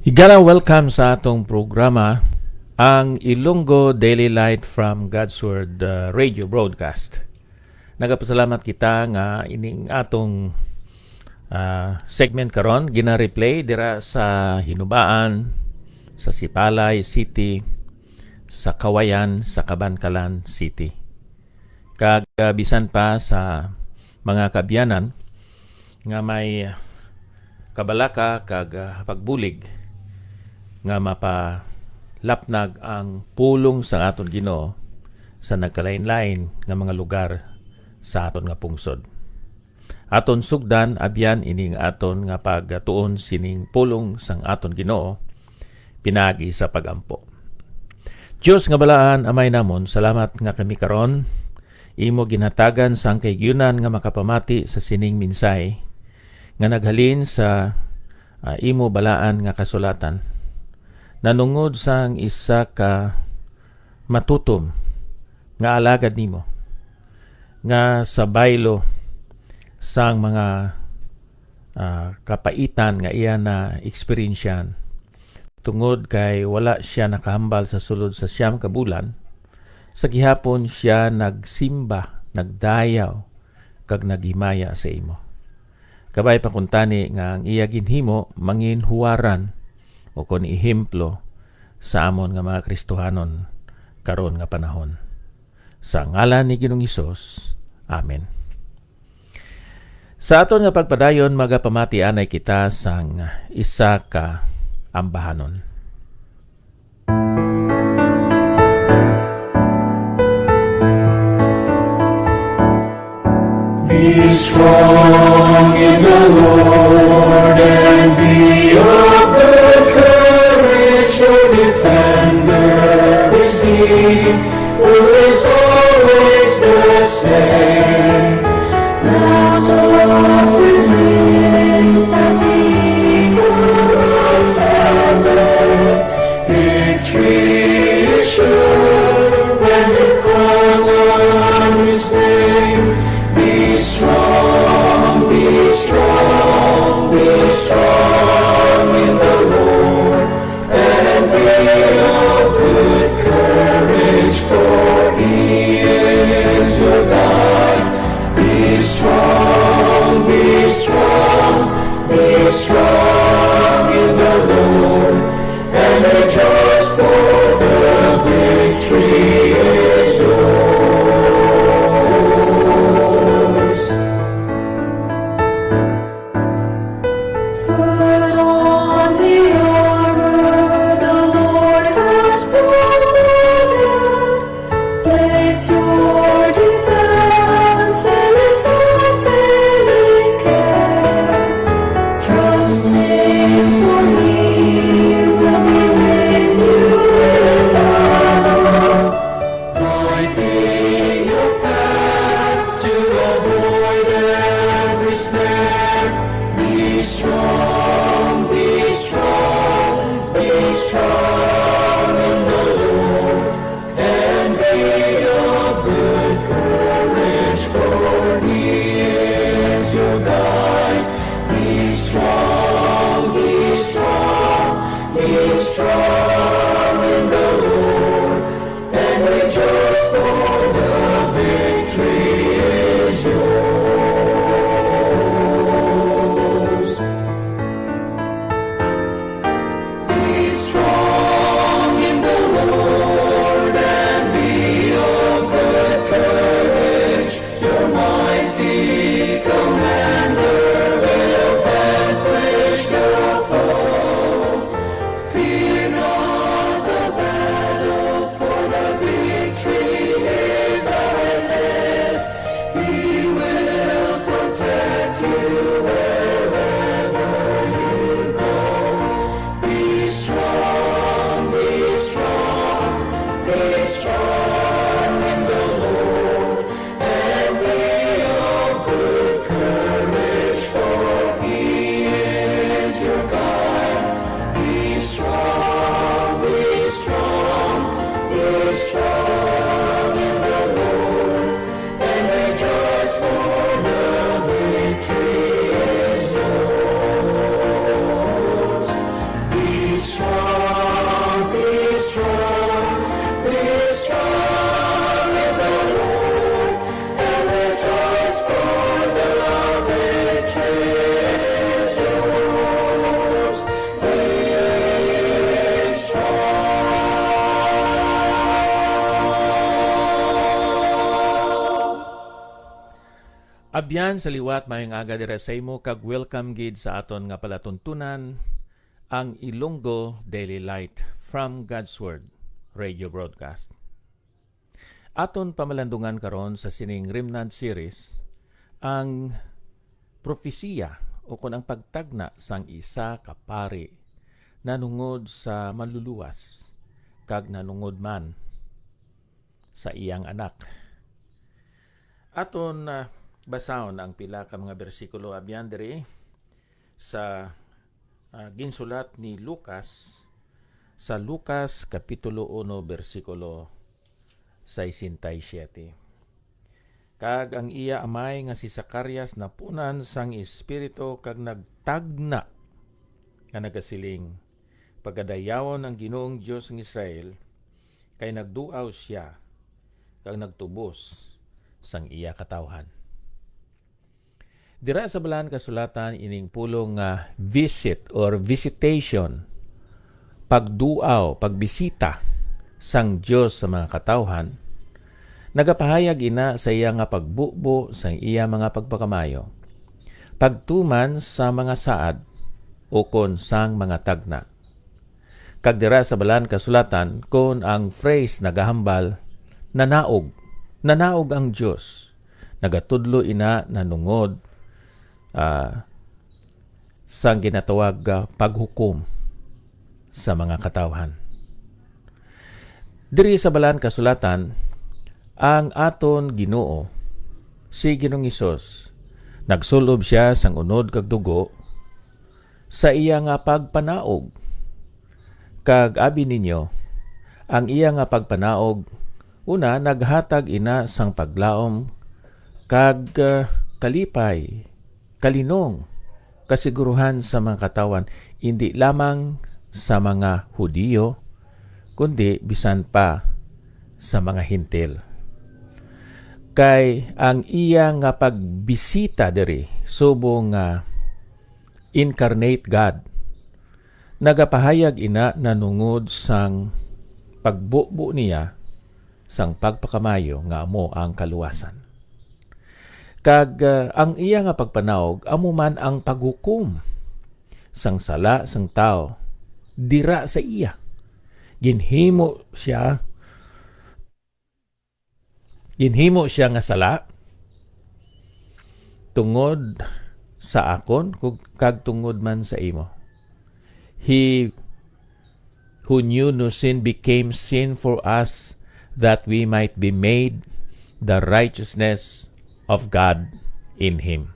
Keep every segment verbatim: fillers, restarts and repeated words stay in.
Higala, welcome sa atong programa, ang Ilonggo Daily Light from God's Word, uh, radio broadcast. Nagapasalamat kita nga ining atong, ah, segment karon gina-replay dira sa Hinubaan, sa Sipalay City, sa Kawayan, sa Kabankalan City. Kag, ah, bisan pa sa mga kaabyanan nga may kabalaka kag, ah, pagbulig nga mapalapnag ang pulong sa aton Ginoo sa nagkalain-lain nga mga lugar sa aton nga pungsod. Aton sugdan, abyan, ining aton nga pagtuon sining pulong sang aton Ginoo pinaagi sa pag-ampo. Dios nga balaan, Amay namon, salamat nga kami karon imo ginhatagan sang kahigayonan nga makapamati sa sining mensahe nga naghalin sa, ah, imo balaan nga kasulatan, nanungod sang isa ka matutom nga alagad nimo, nga sa baylo sang mga, ah, kapaitan nga iya na eksperyensyahan, tungod kay wala sia nakahambal sa sulod sa siyam ka bulan, sa gihapon sia nagsimba, nagdayaw, kag naghimaya sa imo. Kabay pa kuntani nga ang iya ginhimo manginhuwaran o kon ehemplo sa amon nga mga Kristohanon karon nga panahon. Sa ngalan ni Ginoong Hesus, amen. Sa aton nga pagpadayon, magapamati anay kita sang isa ka ambahanon. Be strong in the Lord and be of good courage. Your defender is he who is always the same. Mount up with wings as the eagle ascended. Victory is sure when you call on his name. Be strong, be strong, be strong in the Lord, and be of good courage, for he is your guide. Be strong, be strong, be strong in the Lord, and rejoice, for the victory is yours. Put on the armor the Lord has provided. Place your defense in his unfailing care. Trust him, for he will be with you in battle. Lighting your path to avoid every snare. Be strong, be strong, be strong in the Lord, and be of good courage, for he is your guide. Be strong, be strong, be strong in the Lord, and rejoice, for the victory is yours. Be strong in the Lord and be of good courage. Your mighty commander will vanquish the foe. Fear not the battle, for the victory is ours. He will protect you wherever you go. Be strong, be strong, be strong in the Lord, and be of good courage, for he is your guide. Be strong, be strong, be strong in the Lord, and rejoice, for the victory is yours. Be Abyan sa liwat, mayong aga dira sa imo, kag welcome gid sa aton nga palatuntunan, ang Ilonggo Daily Light from God's Word Radio Broadcast. Aton pamalandungan karon sa sining Remnant Series ang propesiya o kon ang pagtagna sang isa ka pari nanungod sa Manluluwas kag nanungod man sa iyang anak. Aton, ah, basahon ang pila ka mga bersikulo abyan diri sa, ah, ginsulat ni Lucas sa Lucas Kapitulo uno, bersikulo sesenta y siete. Kag ang iya amay nga si Zacarias napunan sang Espiritu kag nagtagna nga nagasiling, "Pagadayawon ang Ginoong Dios sang Israel, kay nagduaw sia kag nagtubos sang iya katawhan." Dira sa Balaan Kasulatan, ining pulong nga visit or visitation, pagduaw, pagbisita sang Dios sa mga katawhan, nagapahayag ina sa iya nga pagbubo sang iya mga pagpakamayo, pagtuman sa mga saad ukon sang mga tagna. Kag dira sa Balaan Kasulatan, kon ang phrase nagahambal, "Nanaog, nanaog ang Dios," nagatudlo ina nanungod, ah, sang ginatawag, ah, paghukom sa mga katawhan. Diri sa Balaan Kasulatan, ang aton Ginoo, si Ginoong Hesus, nagsul-ob sia sang unod kag dugo sa iya nga pagpanaog. Kag abi ninyo, ang iya nga pagpanaog, una, naghatag ina sang paglaom kag, ah, kalipay, kalinong, kasiguruhan sa mga katawhan, indi lamang sa mga Hudiyo, kundi bisan pa sa mga Hentil. Kay ang iya nga pagbisita diri subong nga incarnate God nagapahayag ina nanungod sang pagbubo niya sang pagpakamayo nga amo ang kaluwasan. Kag, ah, ang iya nga pagpanaog amo man ang paghukom sang sala sang tawo dira sa iya. Ginhimo siya, ginhimo siya nga sala tungod sa akon kag, kag tungod man sa imo. He who knew no sin became sin for us, that we might be made the righteousness of God in him.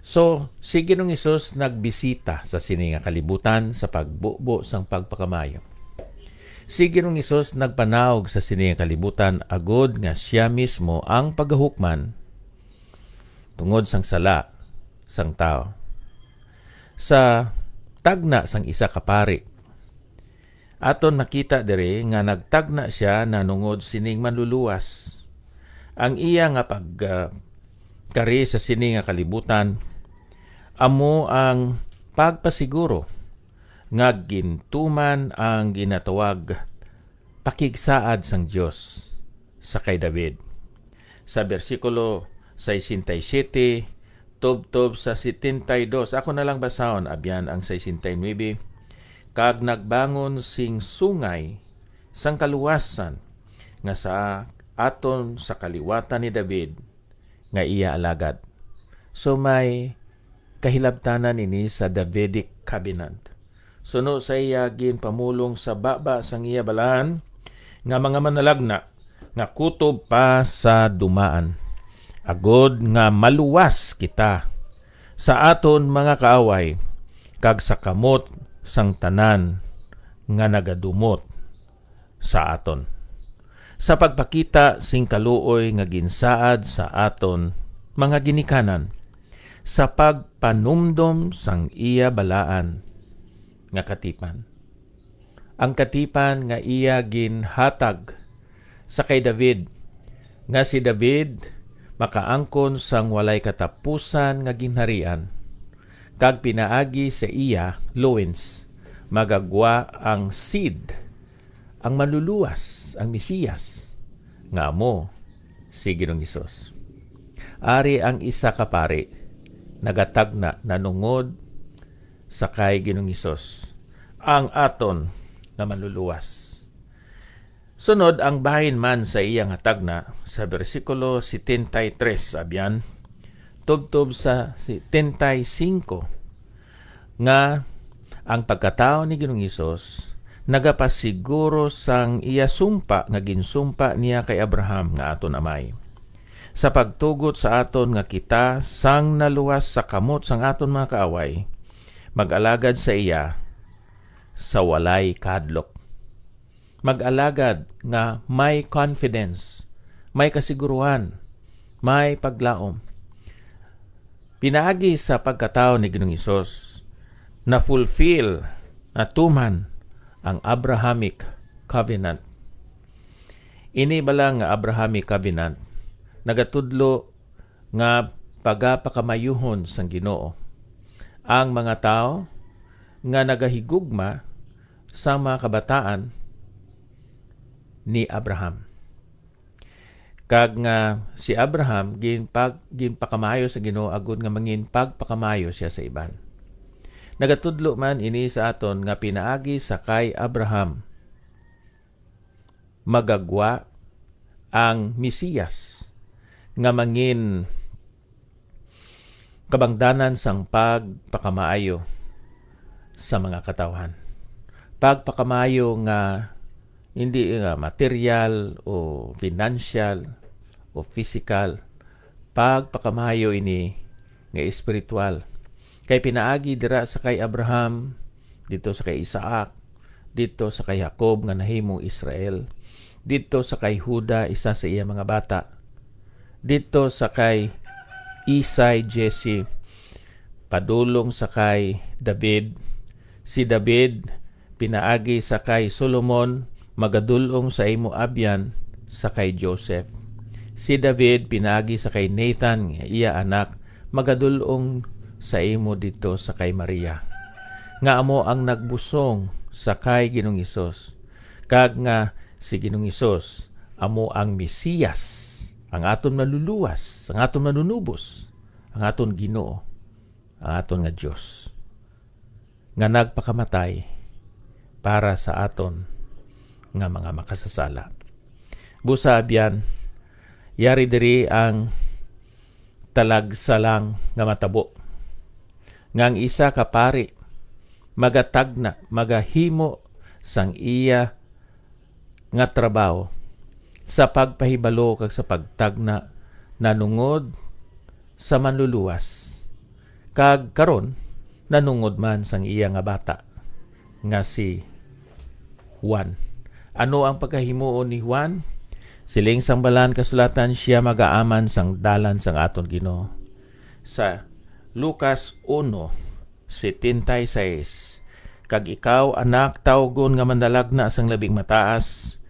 So, si Ginoong Hesus nagbisita sa sini nga kalibutan sa pagbubo sang pagpakamayo. Si Ginoong Hesus nagpanaog sa sini nga kalibutan agod nga sia mismo ang pagahukman tungod sang sala sang tawo. Sa tagna sang isa ka pari, aton makita diri nga nagtagna sia nanungod sining manluluwas. Ang iya nga pag, ah, kari sa sini nga kalibutan amo ang pagpasiguro nga gintuman ang ginatawag pakigsaad sang Dios sa kay David. Sa bersikulo sesenta y siete tubtob sa setenta y dos, ako na lang basahon, abyan ang sesenta y nuebe, "Kag nagbangon sing sungay sang kaluwasan nga sa aton sa kaliwatan ni David nga iya alagad." So, may kahilabtanan ini sa Davidic Covenant. Suno sa iya ginpamulong sa baba sang iya balaan nga mga manalagna nga kutob pa sa dumaan, agod nga maluwas kita sa aton mga kaaway kag sa kamot sang tanan nga nagadumot sa aton, sa pagpakita sing kaluoy nga ginsaad sa aton mga ginikanan, sa pagpanumdom sang iya balaan nga katipan, ang katipan nga iya ginhatag sa kay David, nga si David makaangkon sang walay katapusan nga ginharian, kag pinaagi sa iya loins magagwa ang seed, ang Manluluwas, ang Mesiyas, nga amo si Ginoong Hesus. Ari ang isa ka pari nagatagna nanungod sa kay Ginoong Hesus, ang aton nga Manluluwas. Sunod, ang bahin man sa iya nga tagna sa bersikulo setenta y tres, abyan, tubtob sa setenta y cinco, nga ang pagkatawo ni Ginoong Hesus nagapasiguro sang iya sumpa nga ginsumpa niya kay Abraham nga aton amay, sa pagtugot sa aton nga kita, sang naluwas sa kamot sang aton mga kaaway, mag-alagad sa iya sa walay kahadlok. Mag-alagad nga may confidence, may kasiguruhan, may paglaom. Pinaagi sa pagkatawo ni Ginoong Hesus, na-fulfill, natuman ang Abrahamic Covenant. Ini bala nga Abrahamic Covenant nagatudlo nga pagapakamayuhon sang Ginoo ang mga tawo nga nagahigugma sa mga kabataan ni Abraham, kag nga si Abraham ginpag-, ginpakamayo sa Ginoo agod nga mangin pagpakamayo sia sa iban. Nagatudlo man ini sa aton nga pinaagi sa kay Abraham, magagwa ang Mesiyas nga mangin kabangdanan sang pagpakamaayo sa mga katawhan. Pagpakamaayo nga hindi nga material o financial o physical. Pagpakamaayo ini nga espiritual. Kay pinaagi dira sa kay Abraham, dito sa kay Isaac, dito sa kay Jacob nga nahimong Israel, dito sa kay Juda, isa sa iya mga bata, dito sa kay Isay, Jesse, padulong sa kay David. Si David, pinaagi sa kay Solomon, magadul-ong sa imo abyan sa kay Joseph. Si David, pinaagi sa kay Nathan, nga iya anak, magadul-ong sa imo dito sa kay Maria, nga amo ang nagbusong sa kay Ginoong Hesus, kag nga si Ginoong Hesus amo ang Mesiyas, ang aton Manluluwas, ang aton Manunubos, ang aton Ginoo, ang aton nga Dios, nga nagpakamatay para sa aton nga mga makasasala. Busa, abyan, yari diri ang talagsa lang nga matabo, nga ang isa ka pari magatagna, magahimo sang iya nga trabaho sa pagpahibalo kag sa pagtagna nanungod sa Manluluwas, kag karon nanungod man sang iya nga bata nga si Juan. Ano ang pagkahimuon ni Juan? Siling sang Balaan Kasulatan, sia magaaman sang dalan sang aton Ginoo. Sa Lucas uno setenta y seis, "Kag ikaw, anak, tawgon nga Manalagna sang Labing Mataas,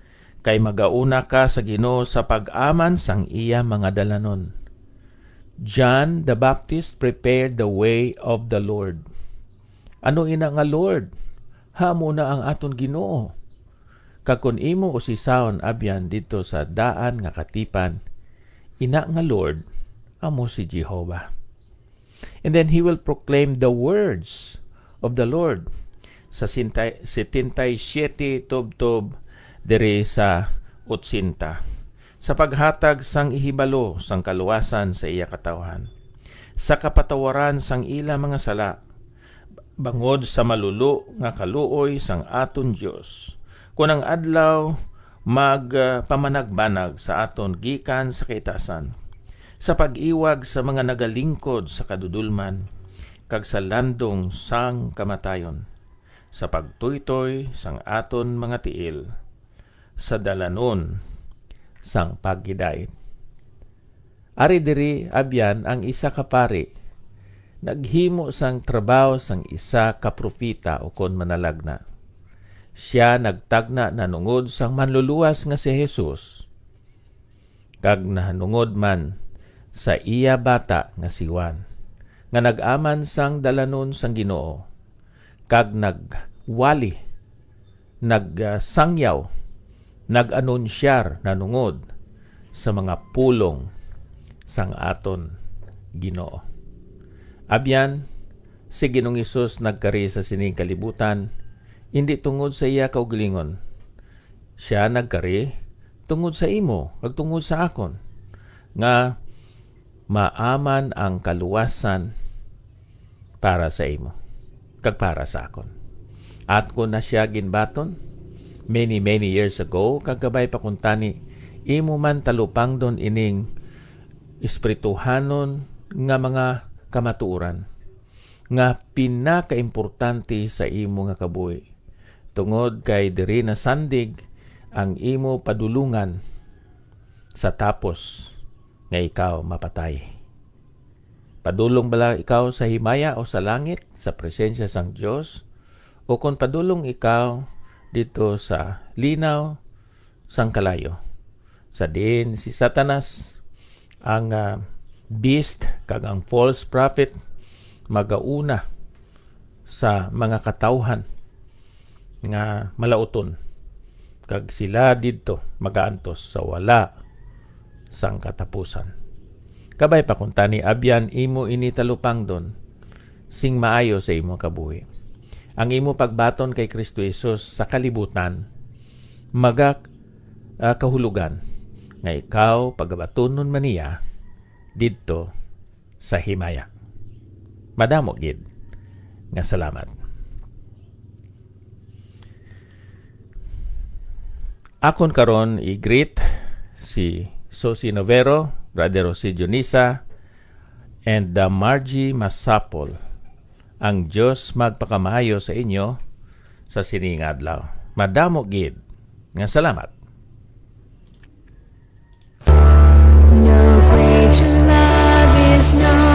kay magauna ka sa Ginoo sa pag-aman sang iya mga dalanon." John the Baptist prepared the way of the Lord. Ano ina nga Lord? Amo na ang aton Ginoo. Kag kon imo usisahon abyan didto sa daan nga katipan, ina nga Lord amo si Jehovah. And then he will proclaim the words of the Lord. Sa sintay-, setenta y siete tubtob diri sa otsenta, sa paghatag sang ihibalo sang kaluwasan sa iya katawhan, sa kapatawaran sang ila mga sala, bangod sa malulo nga kaluoy sang aton Dios, kon ang adlaw magpamanagbanag sa aton gikan sa kaitasan, sa pag-iwag sa mga nagalingkod sa kadudolman kag sa landong sang kamatayon, sa pagtuytoy sang aton mga tiil sa dalanon sang paghidait. Ari diri, abyan, ang isa ka pari naghimo sang trabaho sang isa ka propeta ukon manalagna. Sia nagtagna nanungod sang Manluluwas nga si Jesus, kag nahanungod man sa iya bata nga si Juan, nga nag-aman sang dalanon sang Ginoo, kag nagwali, nagsangyaw, nag-anunsyar nanungod sa mga pulong sang aton Ginoo. Abyan, si Ginoong Hesus nagkari sa sining kalibutan, indi tungod sa iya kaugalingon. Sia nagkari tungod sa imo kag tungod sa akon, nga maaman ang kaluwasan para sa imo kag para sa akon. Aton na sia ginbaton many, many years ago, kag kabay pa kuntani, imo man talupangdon ining espirituhanon nga mga kamatuoran nga pinakaimportante sa imo nga kabuhi, tungod kay diri nasandig ang imo padulongan sa tapos nga ikaw mapatay. Padulong bala ikaw sa himaya o sa langit, sa presensya sang Dios, o kon padulong ikaw dito sa linaw sang kalayo, sa diin si Satanas, ang, ah, beast, kag ang false prophet, magauna sa mga katawhan nga malauton, kag sila didto magaantos sa wala sang katapusan. Kabay pa kuntani, abyan imo ini talupangdon sing maayo sa imo kabuhi. Ang imo pagbaton kay Kristo Jesus sa kalibutan maga, ah, kahulogan nga ikaw pagabatunon man niya didto sa himaya. Madamo gid nga salamat. Akon karon i-greet si Sosi Novero, Brother Jose Dionisa, and, uh, Margie Masapol. Ang Dios magpakamaayo sa inyo sa sining adlaw. Madamo gid nga salamat. No greater love is known.